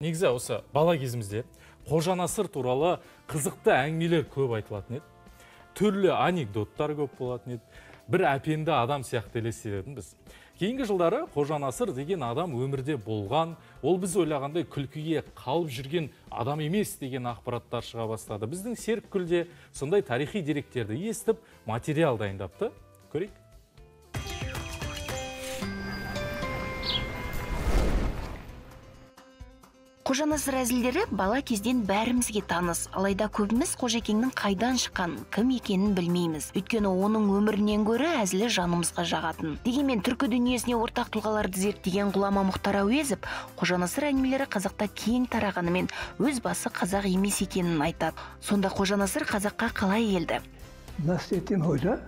Негізі осы бала кезімізде Қожанасыр туралы қызықты әңгімелер көп айтылатын еді. Түрлі анекдоттар көп болатын еді. Бір әпенді адам сияқты елестететін біз. Кейінгі жылдары Қожанасыр деген адам өмірде болған, ол біз ойлағандай күлкіге қалып жүрген адам емес деген ақпараттар шыға бастады. Біздің Серікгүл де сондай тарихи деректерді естіп, материал дайындапты. Көрейік. Қожанасыр әзілдері бала кезден бәрімізге таныс. Алайда көбіміз Қожекеңнің қайдан шыққан, кім екенін білмейміз. Өйткені оның өмірінен гөрі әзілі жанымызға жағатын. Дегенмен түркі дүниесіне ортақ тұлғаларды зерттеген ғұлама Мұхтар Әуезов Қожанасыр әңгімелері қазақта кең тарағанымен өз басы қазақ емес екенін айтады. Сонда Қожанасыр қазаққа қалай келді? Nasrettin Hoca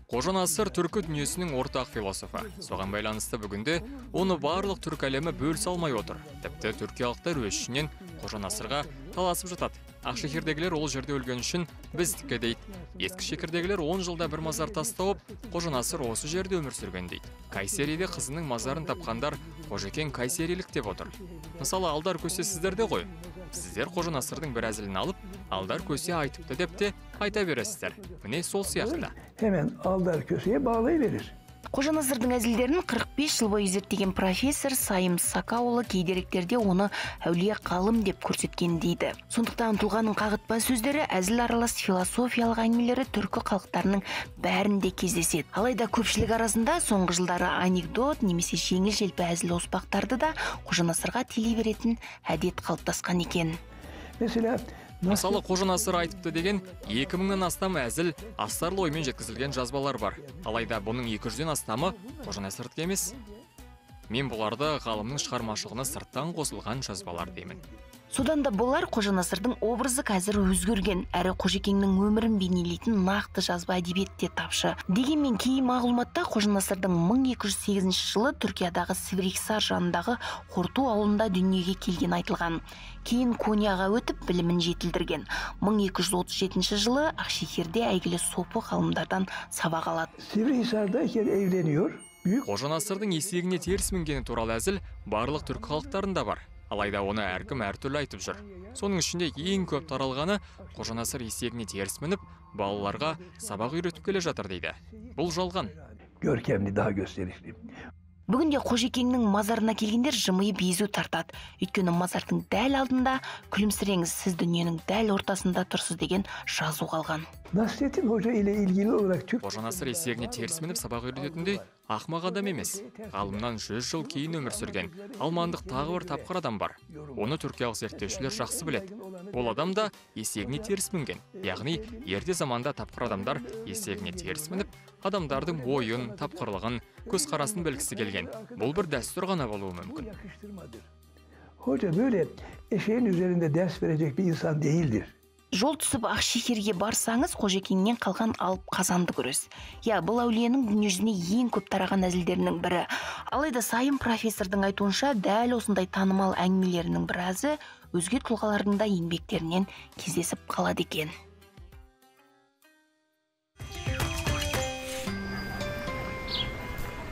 Қожанасыр түркі дүниесінің ортақ философы. Соған байланысты бүгінде оны барлық түркі әлемі бөлісе алмай отыр. Тіпті түркиялықтар өз ішінен Қожанасырға таласып жатады. Ақшекердегілер ол жерде өлген үшін біздікі дейді. Ескі Шекердегілер 10 жылда бір мазар тас тауып, Қожанасыр осы жерде өмір сүрген дейді. Кайсериде қызының мазарын тапқандар Қожекең кайсерилік деп отыр. Мысалы, Алдар Көсе сіздерде ғой. Сіздер Қожанасырдың бір әзілін алып, Алдар Көсе айтыпты деп те айта бересіздер. Міне сол сияқты. Hemen Alдар Köse'ye bağlayıverir. Қожанасырдың әзілдерін 45 жыл бойы зерттеген профессор Сайым Сакаұлы кей деректерде оны әулие ғалым деп көрсеткен дейді. Сондықтан тұлғаның қағытпа сөздері, әзіл аралас философиялық әңгімелері түркі халықтарының бәрінде кездеседі. Алайда көпшілік арасында соңғы жылдары анекдот немесе жеңіл-желпі әзіл оспақтарды да Қожанасырға телей беретін әдет қалыптасқан екен. Mesela Мысалы, Қожанасыр айтыпты деген 2000-нан астам әзіл астарлы оймен жеткізілген жазбалар бар. Алайда бұның 200-ден астамы Қожанасырдікі емес. Мен бұларды ғалымның шығармашылығына сырттан қосылған жазбалар деймін. Содан да болар Қожанасырдың образы қазір өзгерген, әрі Қожекеңнің өмірін бейнелейтін нақты жазба әдебиетте тапшы. Дегенмен кей мағлұматта Қожанасырдың 1208 жылы Түркиядағы Сиврихисар жанындағы Қорту ауылында дүниеге келген айтылған. Кейін Конияға өтіп білімін жетілдірген. 1237 жылы Ақшекерде әйгілі сопы ғалымдардан сабақ алады. Sivrihisar'dayken evleniyor. Büyük Қожанасырдың есегіне теріс мінгені туралы әзіл барлық түркі халықтарында бар. Алайда оны әркім әртүрлі айтып жүр. Соның ішінде ең көп таралғаны Қожанасыр есегіне теріс мініп, балаларға сабақ үйретіп келе жатыр дейді. Бұл жалған. Görkemli, daha gösterişli. Бүгінде Қожекеңнің мазарына келгендер жымиып езу тартады. Өйткені мазардың дәл алдында күлімсіреңіз, сіз дүниенің дәл ортасында тұрсыз деген жазу қалған. Nasrettin Hoca ile ilgili olarak Türk Қожанасыр есегіне теріс мініп сабақ үйрететіндей ақымақ адам емес. Ғалымнан 100 жыл кейін өмір сүрген алмандық тағы бір тапқыр адам бар. Оны түркиялық зерттеушілер жақсы біледі. Ол адам да есегіне теріс мінген. Яғни ерте заманда тапқыр адамдар есегіне теріс мініп, адамдардың ойын, тапқырлығын, көзқарасын білгісі келген. Бұл бір дәстүр ғана болуы мүмкін. Hoca böyle eşeğin üzerinde ders verecek bir insan değildir. Жол түсіп Ақшекерге барсаңыз, Қожекеңнен қалған алып қазанды көресіз. Я, бұл әулиенің дүниежүзіне ең көп тараған әзілдерінің бірі. Алайда Сайым профессордың айтуынша, дәл осындай танымал әңгімелерінің біразы өзге тұлғалардың да еңбектерінен кездесіп қалады екен.